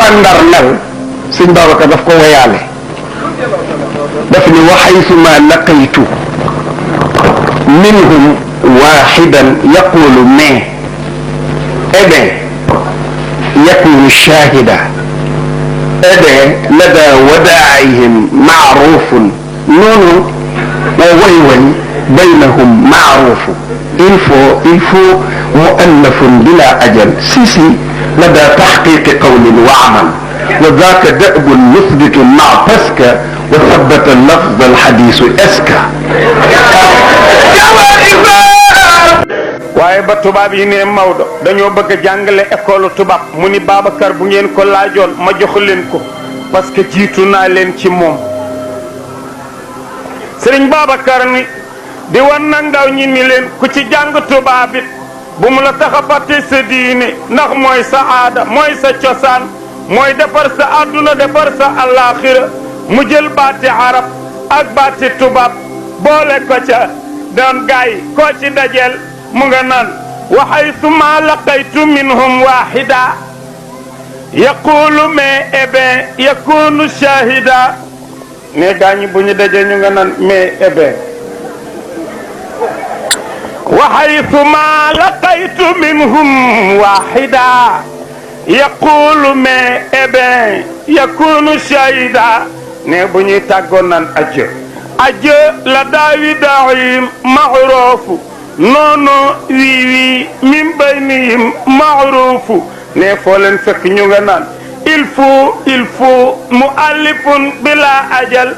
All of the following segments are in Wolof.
waa Ndar mel sëñ Babacar daf ko woyaale daf ni wa haythuma laqaytu minhum wahidan yaqulu mais eh bien yakunu shahida eh bien lada wadaa'ihim ma'rufun noonu وويوي بينهم معروف الفو مؤلف بلا أجل سيسي لدى تحقيق قول وعمل وذاك دأب مثبت مع تسك وثبت اللفظ الحديث اسكا waaye ba tubaab yi ne Maodo dañoo bëgg a jàngale école tubaab mu ni Babacar bu ngeen ko laajoon ma jox leen ko parce que jiitu naa leen ci moom Sëriñ Babacar ni di wan na ndaw ñi ni leen ku ci jàng tubaab it bu mu la tax a fàtte sa diine ndax mooy sa aada mooy sa cosaan mooy defar sa àdduna defar sa àllaaxira mu jël baati arab ak baati tubaab boole ko ca doon gaay koo ci dajeel mu nga naan wa haythuma laqaytu minhum wahida yaqulu mais eh bien yakunu shahida ne gaañi bu ñu dajee ñu nga naan mais eh bien wa haythuma laqaytu minhum wahida yaqulu mais eh bien yakunu shahida ne bu ñuy tàggoon naan ajjë la daawi daahim ma'rufu noonu wii min baynihim ma'rufu ne foo leen fekk ñu nga naan il faut muallifun bila ajal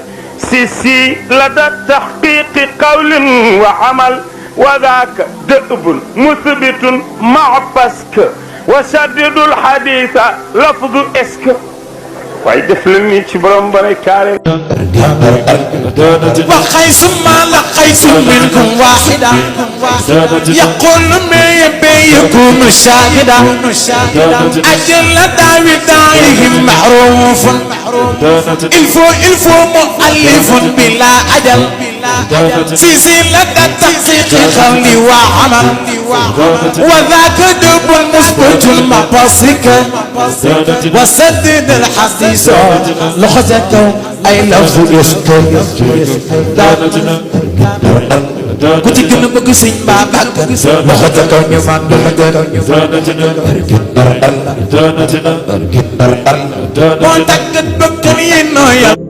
si lada tahqiqi qawlin wa amal wa dhaka da'bun muthbitun ma'a paske wa shaddidul haditha lafdu eske waaye def leen nii ci borom ba ne kaare wa haythuma laqaytu minhum wahida yaqul ma yakunu shahida ajal dawi daihim ma'ruf il faut mu'allif bila ajal si lada tahqiq qawli wa amal wa dhaka dubun musbatun maqasik wa saddid al hadith لخزته أي لفظ يسكر كنت كنا بقسم بابك لخزته نمان بلغر